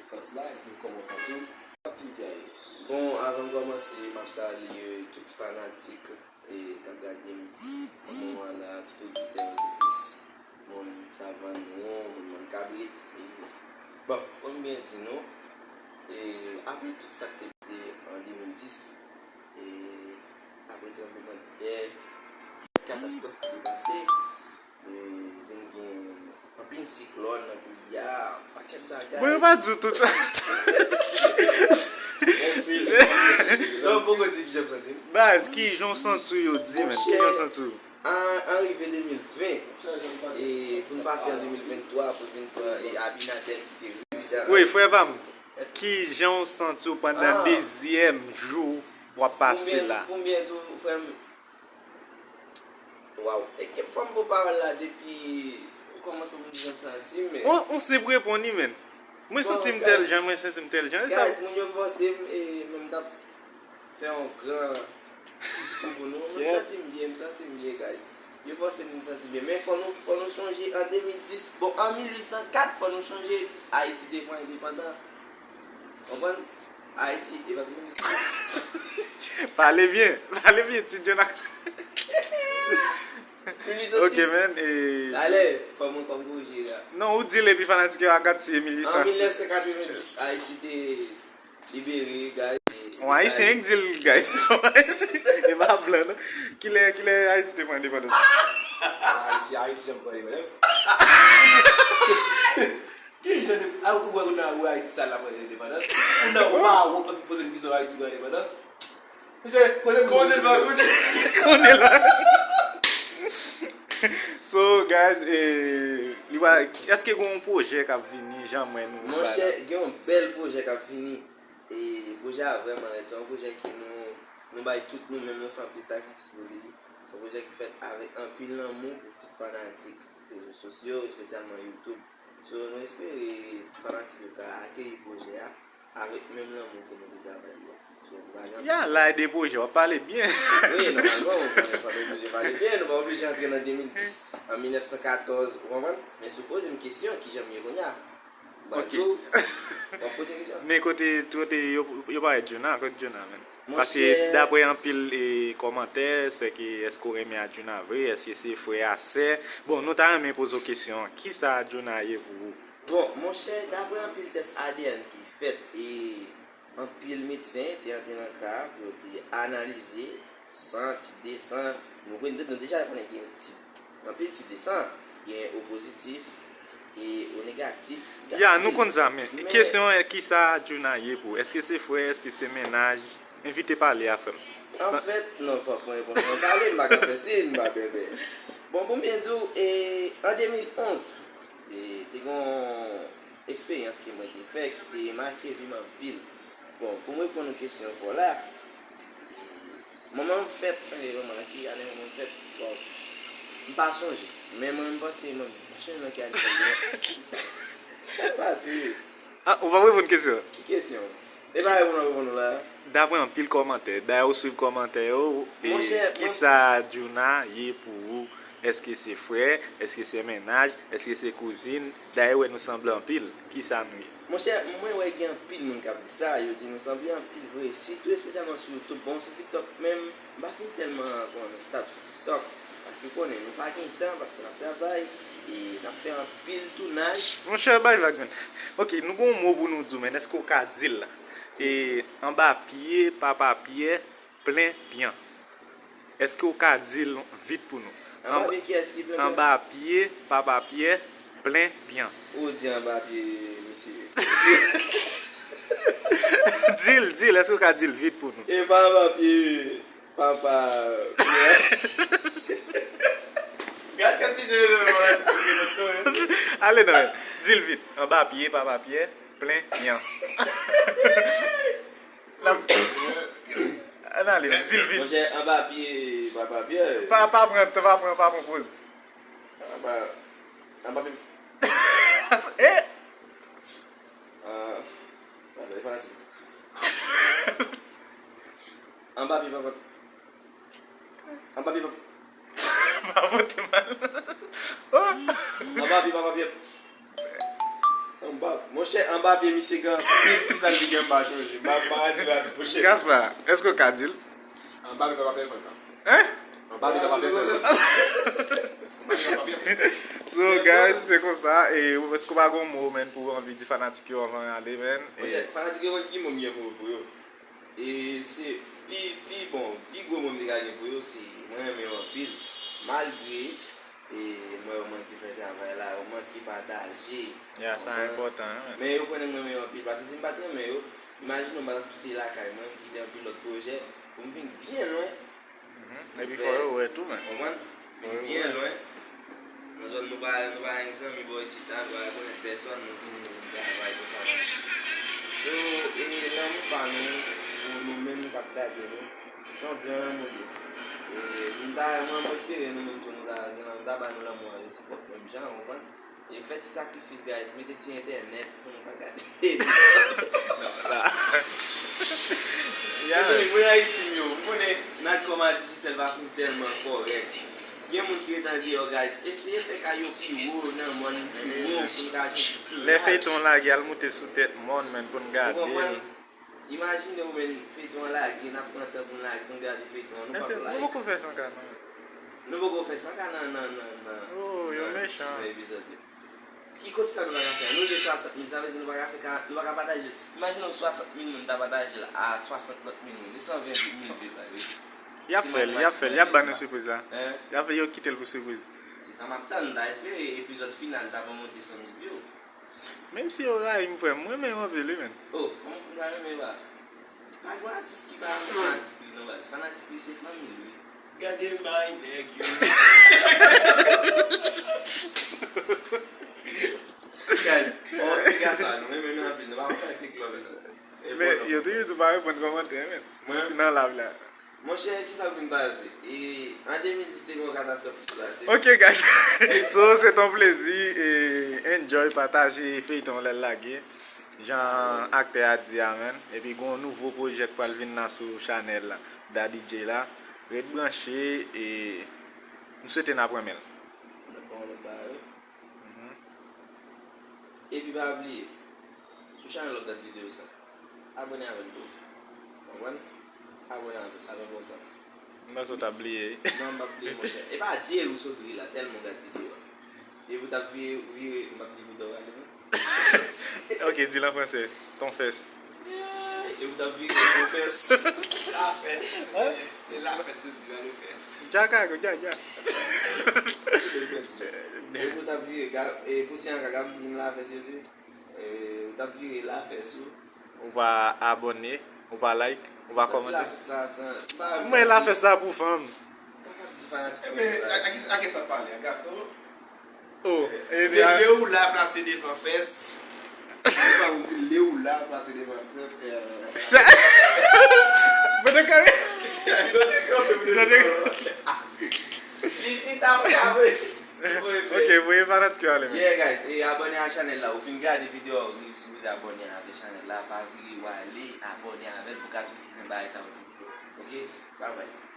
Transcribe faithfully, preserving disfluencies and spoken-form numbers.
Espas la, di m kòman w santi w, aktivite a ye. Bon, avan m kòmanse, m ap salye tout fanatik e k ap gade m nan moman la, tout oditè, oditris, moun Savann Won, moun Mòn Kabrit. E, bon, pou m byen di nou, e, apre tout sa k te pase an de mil dis, e, apre tranblemanntè, katastwòf ki te pase, e, vin gen anpil siklòn nan peyi a, pakèt bagay. Bon, yo pa di w tout sa. Mèsi. Non, m poko di kijan m santi m. Baz, kijan w santi w yo di, men? Monchè, kijan w santi w? An, an rive de mil ven, e pou n pase an de mil venntwa, pou n vin pran, e, Abinader ki te prezidan. Wi, frè pa m, kijan w santi w pandan dezyèm jou w ap pase la? Pou m byen di w, pou m byen di w, frè m, waw, e, fò m pran pawòl la depi okòmansman pou m di jan m santi m, men. Ou, ou sip reponn li, men. Mwen santi m tèl jan, mwen santi m tèl jan. E sa, guys, moun yo fòse m, e, men m t ap fè yon gran diskou pou nou. Mwen, m santi m byen, m santi m byen, guys. Yo fòse m, m santi m byen. Men fò nou, fò nou sonje an de mil dis, bon, an mil uit san kat, fò nou sonje, Ayiti te pran endepandan. Konprann? Ayiti, e pa de mil uit san kat. Pale byen, pale byen, ti Jonah. Mil uit san sis. Ok, man, e, talè, fò mwen kòm korije la. Non, ou di l epi fanatik yo a gad si e mil uit san sis. An mil nèf san katrevenndis, Ayiti te libere, guys. Yon Ayisyen ki di l, guys. E pa blan, non. Kilè, kilè Ayiti te pran endepandans? Ayiti, Ayiti janm pran endepandans. Ki jan de, a, ou wè kounye a, ou Ayiti sa la pran endepandans? Kounye a, ou pa wont lè pou poze m kesyon Ayiti pran endepandans? Mesye, poze m. Konnen l pa koute. Konnen l pa. So, guys, e, li pa, èske gen yon pwojè k ap vini, jan mwen nou? Monchè, gen yon bèl pwojè k ap vini. E pwojè a vrèman rèd. Se yon pwojè ke nou, nou bay tout nou menm, nou fè anpil sakrifis pou li. Se yon pwojè ki fèt avèk anpil lanmou pou tout fanatik rezo sosyo, espesyalman YouTube. So, nou espere tout fanatik yo ka akeyi pwojè a avèk menm lanmou ke nou te travay li a. So, nou pa gen anpil. Ya, la de pwojè, w ap pale byen. Wi, nòmalman, ou konnen fò nou oblije pale byen, nou pa oblije antre nan de mil dis, an mil nèf san katòz, ou konprann? Men si w poze m kesyon, kijan m ye kounye a? M pral di w, w ap poze kesyon. Men kote, kote yo, yo parèt Juna, kote Juna, men? Paske daprè anpil, e, kòmantè, se ke èske w renmen Adjuna vre, èske se frè a sè? Bon, nou ta renmen poze w kesyon an, kisa Adjuna ye pou ou? Bon, monchè, daprè anpil tès A D N ki fèt, e anpil medsen te antre nan ka a pou yo te analize san, tip de san. Nou konn, nou deja konnen gen tip, anpil tip de san. Gen O pozitif e O negatif. Ya, nou konn sa, men kesyon an, kisa Adjuna ye pou ou? Èske se frè? Èske se mennaj? Envite pale a, frè m. Anfèt, non, fòk mwen reponn mwen pale, m pa ka fè si, m pa bèbè. Bon, pou m byen di w, e, an de mil onz, e, te gen yon eksperyans ke mwen te fè ki te make vi m anpil. Bon, pou m reponn ou kesyon pa w la, manman m fèt, tande manman ki ane manman m fèt, waw, m pa sonje. Men mwen, m panse, mwen, m pa sonje nan ki ane sa ye. Sa pase. Ah, ou pa reponn kesyon an? Ki kesyon? E pa reponn, reponn ou la. Daprè anpil kòmantè, dayè ou swiv kòmantè yo, e, monchè, kisa Djouna ye pou ou? Èske se frè? Èske se mennaj? Èske se kouzin? Dayè wè nou sanble anpil. Kisa nou ye? Monchè, mwen wè gen anpil moun k ap di sa, yo di nou sanble anpil vre, sitou espesyalman sou YouTube. Bon, sou TikTok menm, m pa fin tèlman konn stab sou TikTok, paske ou konnen, nou pa gen tan, paske n ap travay, e n ap fè anpil tounaj. Monchè, bay vag, men. Ok, nou gen yon mo pou nou di w, men èske w ka di l? E, anba pye papa Pyè, plen pyan. Èske w ka di l vit pou nou? Anba pye kiyès ki plen pyan? Anba pye papa Pyè, plen pyan. Ou di anba pye misye. Di l, di l, èske w ka di l vit pou nou? E pa anba pye papa Pyè. Gad kèt misye mete nan fanatik yo. Ale non, men. Di l vit. Anba pye papa Pyè, plen pyan. N ap, ann ale, di l vit. Monchè, anba pye papa Pyè. Pa, pa pran tan, pa pran, pa pran poz. Anba, anba pye. Eh! Ah, pardon, e fanatik. Anba pye papa. Anba pye papa. Pa vote mal. Oh! Anba pye papa Pyè. Anba Bon, monchè, anba pye misye gen anpil, kisa l te gen anba tonje? M pa, m pa ka di l, monchè. Gaspard, èske w ka di l? Anba pye papa pèpè, non. Hein? Anba pye papa pèpè, non. Anba pye papa pèpè. So, guys, se konsa. E èske w pa gen yon mo, man, pou w anvi di fanatik yo anvan n ale, man? Monchè, fanatik yo konn ki mo m gen pou, pou yo. E se pi, pi bon, pi gwo mo m te ka gen pou yo, se mwen renmen yo anpil. Malgre, e, mwen, yo manke fè travay la, yo manke pataje. Ya, sa enpòtan, wi, men. Men yo konnen m renmen yo anpil, paske si m pa t renmen yo, imajine w m pa t ap kite lakay mwen, m kite anpil lòt pwojè, pou m vin byen lwen. Mhm. Epi fò yo wè tou, men. Konprann? Vin byen lwen. Nan zòn nou pa, nou pa gen zanmi bò isit la, nou pa rekonèt pèsòn, nou vin, nou vin travay pou fanatik. So, e, lanmou pa nou, pou nou menm k ap gade nou, se yon gran lanmou li ye. E, nou ta, mwen, mwen espere nou menm tou, nou ta gen, nou ta ba nou lanmou an resipwòk menm jan, ou konprann? E fè ti sakrifis, guys. Mete ti entènèt pou nou ka gade. Mezanmi, mwen Ayiti m yo. Ou konnen, n a di kòman Digicel pa fin tèlman kòrèk. Gen moun ki ret andeyò, guys. Eseye fè kay yo pi wo nan mòn, pi wo pou n ka jwenn ti imaj. Lè feyton lage, al moute sou tèt mòn, man, pou n gade l. Ou konprann? Imajine w, men, feyton an lage, n ap pran tan pou n lage, pou n gade feyton an, nou pap like. Nou poko fè san ka, non. Nou poko fè san ka nan, nan, nan, nan, oh, yo mechan, nan epizòd yo. Ki kote sa nou pa ka fè? Nou jwenn swasant mil, sa vle di nou pa ka fè ka, nou pa ka pataje l. Imajine w swasant mil moun ta pataje l a swasant lòt mil moun, se san ven mil vye, pa vre? Y ap fè l, y ap fè l, y ap ban nou sipriz la. Hein? Y ap fè, yo kite l pou sipriz. Se sa m ap tann, m ta espere epizòd final ta ban mwen de san mil view. Menm si yo rayi m, frè m, mwen renmen yo anpil, wi, men. Oh, kòman pou m pa renmen yo a? Pa gen atis ki pa fanatik li, non, baz. Fanatik li se fanmi l, wi. Gade may nèg yo. Guys, oh, ti gason, nou renmen nou anpil, nou pa konn fè fake love, sa. Men, yo toujou di w pa reponn kòmantè, men. Mwen? Si nan live la. Monchè, kisa w vin pase? E, an de mil dis, te gen yon katastwòf ki pase. Ok, guys. So, se t on plezi. E, enjoy, pataje feyton lè l lage. Jan aktè a di a, man. Epi, gen yon nouvo pwojè k pral vin la sou chanèl Daddy J la. Ret branche e m swete n ap renmen l. N ap pran yon lòt bagay, wi. Mhm. Epi pa bliye, sou chanèl w ap gade videyo sa, abòne avè l tou. Konprann? Abòne avè l, avè l kontan. M panse w t ap bliye. Non, m p ap bliye, monchè. E pa vye ou sot ri la, tèlman w gade videyo a. Epi w t ap vire, vire, m p ap di bouda w ale, non. Ok, di l an fransè. Ton fès. E ou t ap vire ton fès. La fès. Hein? E la fès yo di, ba le fès. Dja ka, dja, dja. E ou t ap vire, ga-, e pou si an ka, gade, di m la fès yo di. E ou t ap vire la fès ou. Ou pa abòne, ou pa like, ou pa kòmante. Mwen la fès la pou fanm. Sa k ap di fanatik yo. Ebyen, a, a ki, a ki sa l pale? A gason? Oh, e le, le ou la plase devan fès. Ou pa ou di le ou la plase devan sèf, e, Mwen te kanpe. Li, li ta prale. Ok, voye fanatik yo ale, men. Yeah, guys, e abòne a chanèl la. Ou fin gade videyo a, ou sipoze abòne avè chanèl la. Pa vire w ale, abòne avè l pou w ka toujou jwenn bagay sa yo tou. Ok? Bye bye.